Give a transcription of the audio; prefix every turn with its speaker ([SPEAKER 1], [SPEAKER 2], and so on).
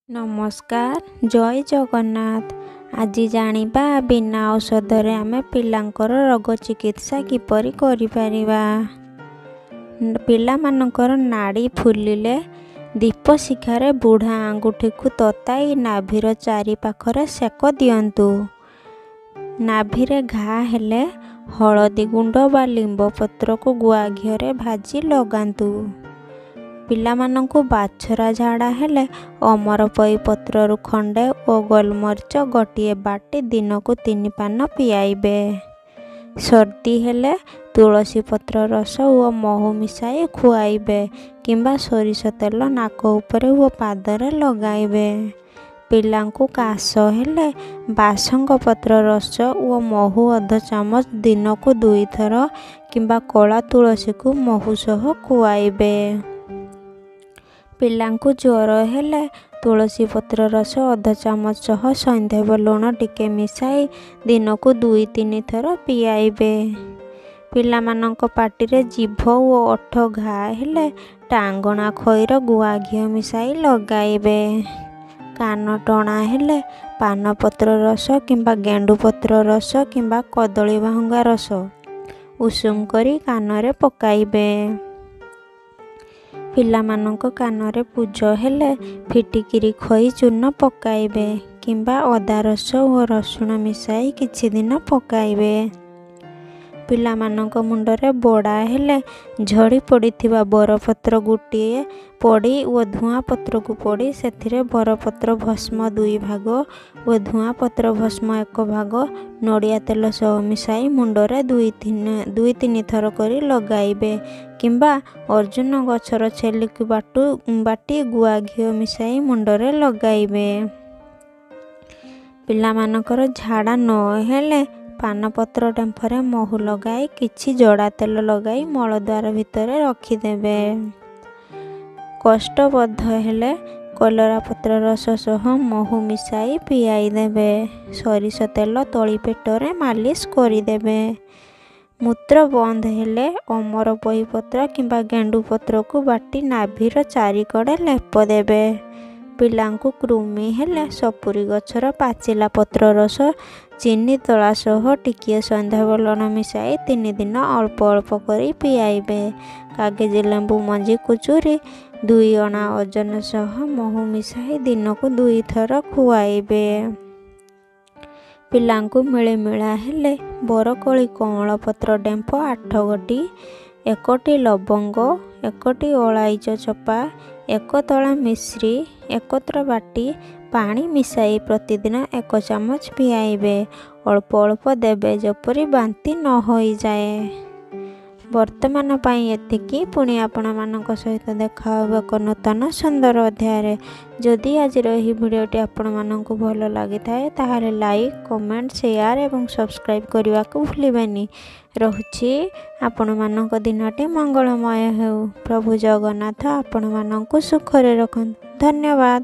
[SPEAKER 1] ନମସ୍କାର, ଜୟ ଜଗନ୍ନାଥ। ଆଜି ଜାଣିବା ବିନା ଔଷଧରେ ଆମେ ପିଲାଙ୍କର ରୋଗ ଚିକିତ୍ସା କିପରି କରିପାରିବା। ପିଲାମାନଙ୍କର ନାଡ଼ି ଫୁଲିଲେ ଦୀପଶିଖାରେ ବୁଢ଼ା ଆଙ୍ଗୁଠିକୁ ତତାଇ ନାଭିର ଚାରିପାଖରେ ସେକ ଦିଅନ୍ତୁ। ନାଭିରେ ଘା ହେଲେ ହଳଦୀ ଗୁଣ୍ଡ ବା ଲିମ୍ବ ପତ୍ରକୁ ଗୁଆ ଘିଅରେ ଭାଜି ଲଗାନ୍ତୁ। ପିଲାମାନଙ୍କୁ ବାଛରା ଝାଡ଼ା ହେଲେ ଅମରପୋଇ ପତ୍ରରୁ ଖଣ୍ଡେ ଓ ଗୋଲମରିଚ ଗୋଟିଏ ବାଟି ଦିନକୁ 3 ପାନ ପିଆଇବେ। ସର୍ଦ୍ଦି ହେଲେ ତୁଳସୀ ପତ୍ର ରସ ଓ ମହୁ ମିଶାଇ ଖୁଆଇବେ କିମ୍ବା ସୋରିଷ ତେଲ ନାକ ଉପରେ ଓ ପାଦରେ ଲଗାଇବେ। ପିଲାଙ୍କୁ କାଶ ହେଲେ ବାସଙ୍ଗ ପତ୍ର ରସ ଓ ମହୁ ଅଧ ଚାମଚ ଦିନକୁ 2 ଥର କିମ୍ବା କଳା ତୁଳସୀକୁ ମହୁ ସହ ଖୁଆଇବେ। ପିଲାଙ୍କୁ ଜ୍ୱର ହେଲେ ତୁଳସୀ ପତ୍ର ରସ ଅଧ ଚାମଚ ସହ ସୈନ୍ଧବ ଲୁଣ ଟିକେ ମିଶାଇ ଦିନକୁ 2-3 ଥର ପିଆଇବେ। ପିଲାମାନଙ୍କ ପାଟିରେ ଜିଭ ଓ ଓଠ ଘା ହେଲେ ଟାଙ୍ଗଣା ଖଇର ଗୁଆ ଘିଅ ମିଶାଇ ଲଗାଇବେ। କାନ ଟଣା ହେଲେ ପାନପତ୍ର ରସ କିମ୍ବା ଗେଣ୍ଡୁ ପତ୍ର ରସ କିମ୍ବା କଦଳୀ ବାହୁଙ୍ଗା ରସ ଉଷୁମ କରି କାନରେ ପକାଇବେ। ପିଲାମାନଙ୍କ କାନରେ ପୁଜ ହେଲେ ଫିଟିକିରି ଖଇ ଚୂର୍ଣ୍ଣ ପକାଇବେ କିମ୍ବା ଅଦା ରସ ଓ ରସୁଣ ମିଶାଇ କିଛି ଦିନ ପକାଇବେ। ପିଲାମାନଙ୍କ ମୁଣ୍ଡରେ ବୋଡ଼ା ହେଲେ ଝଡ଼ି ପଡ଼ିଥିବା ବରପତ୍ର ଗୋଟିଏ ପୋଡ଼ି ଓ ଧୂଆଁ ପତ୍ରକୁ ପୋଡ଼ି ସେଥିରେ ବରପତ୍ର ଭସ୍ମ 2 ଭାଗ ଓ ଧୂଆଁ ପତ୍ର ଭସ୍ମ 1 ଭାଗ ନଡ଼ିଆ ତେଲ ସହ ମିଶାଇ ମୁଣ୍ଡରେ 2-3 ଥର କରି ଲଗାଇବେ କିମ୍ବା ଅର୍ଜୁନ ଗଛର ଛେଲିକୁ ବାଟି ଗୁଆ ଘିଅ ମିଶାଇ ମୁଣ୍ଡରେ ଲଗାଇବେ। ପିଲାମାନଙ୍କର ଝାଡ଼ା ନ ହେଲେ ପାନପତ୍ର ଡେମ୍ଫରେ ମହୁ ଲଗାଇ କିଛି ଜଡ଼ା ତେଲ ଲଗାଇ ମଳଦ୍ୱାର ଭିତରେ ରଖିଦେବେ। କୋଷ୍ଠବଦ୍ଧ ହେଲେ କଲରା ପତ୍ର ରସ ସହ ମହୁ ମିଶାଇ ପିଆଇ ଦେବେ। ସୋରିଷ ତେଲ ତଳି ପେଟରେ ମାଲିସ କରିଦେବେ। ମୂତ୍ର ବନ୍ଦ ହେଲେ ଅମରପୋଇ ପତ୍ର କିମ୍ବା ଗେଣ୍ଡୁ ପତ୍ରକୁ ବାଟି ନାଭିର ଚାରିକଡ଼େ ଲେପ ଦେବେ। ପିଲାଙ୍କୁ କୃମି ହେଲେ ସପୁରୀ ଗଛର ପାଚିଲା ପତ୍ର ରସ ଚିନି ତଳା ସହ ଟିକିଏ ସୈନ୍ଧବ ଲୁଣ ମିଶାଇ 3 ଦିନ ଅଳ୍ପ ଅଳ୍ପ କରି ପିଆଇବେ। କାଗେଜି ଲେମ୍ବୁ ମଞ୍ଜିକୁ ଚୁରି 2 ଅଣା ଓଜନ ସହ ମହୁ ମିଶାଇ ଦିନକୁ 2 ଥର ଖୁଆଇବେ। ପିଲାଙ୍କୁ ମିଳିମିଳା ହେଲେ ବରକୋଳି କଅଁଳ ପତ୍ର ଡେମ୍ଫ 8 ଗୋଟି, 1ଟି ଲବଙ୍ଗ, 1ଟି ଅଳାଇଚ ଚୋପା, 1 ତଳା ମିଶ୍ରି ଏକତ୍ର ବାଟି ପାଣି ମିଶାଇ ପ୍ରତିଦିନ 1 ଚାମଚ ପିଆଇବେ। ଅଳ୍ପ ଅଳ୍ପ ଦେବେ ଯେପରି ବାନ୍ତି ନ ହୋଇଯାଏ। ବର୍ତ୍ତମାନ ପାଇଁ ଏତିକି। ପୁଣି ଆପଣମାନଙ୍କ ସହିତ ଦେଖା ହେବ ଏକ ନୂତନ ସୁନ୍ଦର ଅଧ୍ୟାୟରେ। ଯଦି ଆଜିର ଏହି ଭିଡ଼ିଓଟି ଆପଣମାନଙ୍କୁ ଭଲ ଲାଗିଥାଏ ତାହେଲେ ଲାଇକ୍, କମେଣ୍ଟ, ସେୟାର ଏବଂ ସବସ୍କ୍ରାଇବ୍ କରିବାକୁ ଭୁଲିବେନି। ରହୁଛି, ଆପଣମାନଙ୍କ ଦିନଟି ମଙ୍ଗଳମୟ ହେଉ। ପ୍ରଭୁ ଜଗନ୍ନାଥ ଆପଣମାନଙ୍କୁ ସୁଖରେ ରଖନ୍ତୁ। ଧନ୍ୟବାଦ।